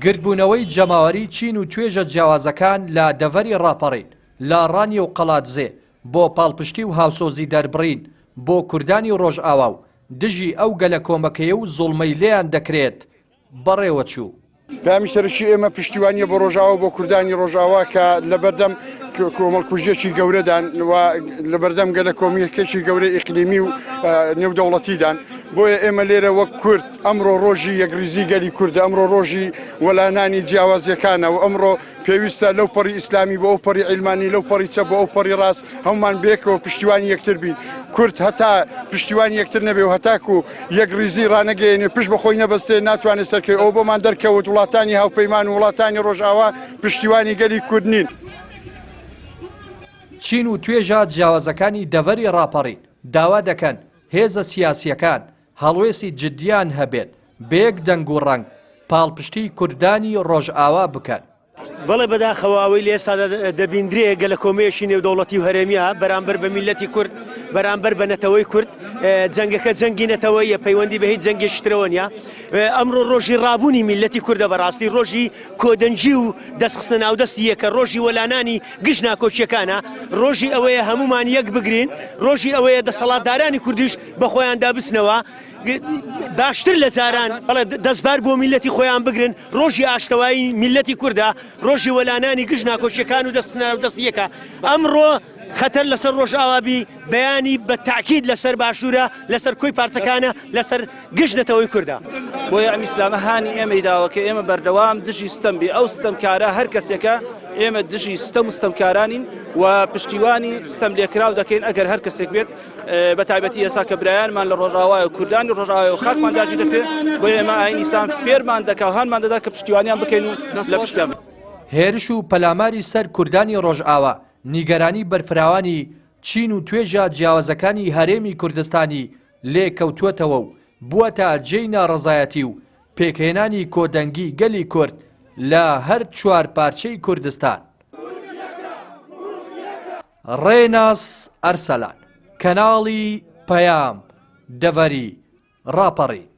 گردبوونەوەی جەماوەری چین و توێژە جیاوازەکان لە دەڤەری ڕاپەڕین لە ڕانیە و قەڵادزێ بۆ پاڵپشتی و هاوسۆزی دەربڕین بۆ کوردانی ڕۆژئاوا و دژی ئەو گەلەکۆمەکەیە و زوڵمەی لێیان دەکرێت بەڕێوەچوو. پەیامی سەرەکی ئێمە پشتیوانیە بۆ ڕۆژاوا بۆ کوردانی ڕۆژاوا کە لەبەردەم کۆمەڵکوژیەکی گەورەدان و لەبەردەم گەلە کۆمیەکێکی گەورەی ئیقلیمی و نێودەوڵەتیدان بۆیە ئێمە لێرە وەک کورد ئەمڕۆ ڕۆژی یەکڕیزی گەلی کوردە ئەمڕۆ ڕۆژی وەلانانی جیاوازیەکانە و ئەمڕۆ پێویستە لەو پەڕی ئیسلامی بۆ ئەو پەڕی عیلمانی لەو پەڕی چەپ بۆ ئەو پەڕی ڕاست هەمومان بێکەوە پشتیوانی یەکتر بین کورد هەتا پشتیوانی یەکتر نەبێ و هەتاکو یەکڕیزی ڕانەگەیەنێ پشت بە خۆی نەبەستێ ناتوانێت سەرکەوێ ئەوە بۆمان دەرکەوت وڵاتانی هاوپەیمان و وڵاتانی ڕۆژئاوا پشتیوانی گەلی کورد نین. چین و توێژە جیاوازەکانی دەڤەری ڕاپەڕین داوا دەکەن هێزە سیاسییەکان هەڵوێستی جددیان هەبێت بەیەک دەنگ و ڕەنگ پاڵپشتیی کوردانی ڕۆژئاوا بکەن. بەڵێ بەداخەوە ئەوەی لە ئێستادا دەبیندرێ گەلەکۆمەیەکی نێودەوڵەتی و هەرێمیە بەرامبەر بە میللەتی کورد، بەرامبەر بە نەتەوەی کورد، جەنگەکە جەنگی نەتەوەییە پەیوەندی بە هیچ جەنگێکی ترەوە نییە. ئەمڕۆ ڕۆژی ڕابوونی میللەتی کوردە بەڕاستی ڕۆژی کۆدەنگی و دەستخستنە ناودەستی یەکە، ڕۆژی وەلانانی گشت ناکۆکییەکانە، ڕۆژی ئەوەیە هەموومان یەک بگرین، ڕۆژی ئەوەیە دەسەڵاتدارانی کوردیش بە خۆیاندا بچنەوە. باشتر لە جاران بەڵێ دەستبار بۆ میللەتی خۆیان بگرن، ڕۆژی ئاشتەوایی میللەتی کوردە، ڕۆژی وەلانانی گشت ناکۆکییەکان و دەست دەستی یەکە. ئەمڕۆ خەتەر لەسەر ڕۆژئاوا بی، بەیانی بە تەئکید لەسەر باشوورە، لەسەر کۆی پارچەکانە، لەسەر گشت نەتەوەی کوردە. بۆیە ئەم ئیسلامە هانی ئێمەی داوە کە ئێمە بەردەوام دژی ستەم بی، ئەو ستەمکارە هەر کەسێکە، ئێمە دژی ستەم و ستەمکارانین و پشتیوانی ستەملێکراو دەکەین ئەگەر هەر کەسێک بێت. بە تایبەتی ئێستا کە برایانمان لە ڕۆژاوایە و کوردانی ڕۆژاوای و خاکمان داگیر دەکرێت بۆیە ئێمە ئاین ئیسلام فێرمان دەکا و هانمان دەدا کە پشتیوانیان بکەین و لە پشتیان بین. هێرش و پەلاماری سەر کوردانی ڕۆژئاوا نیگەرانی بەرفراوانی چین و توێژە جیاوازەکانی هەرێمی کوردستانی لێ کەوتووەتەوە و بووەتە جێی ناڕەزایەتی و پێکهێنانی کۆدەنگی گەلی کورد لە هەر چوارپارچەی کوردستان. ڕێناس ئەرسەلان، کەناڵی پەیام، دەڤەری ڕاپەڕین.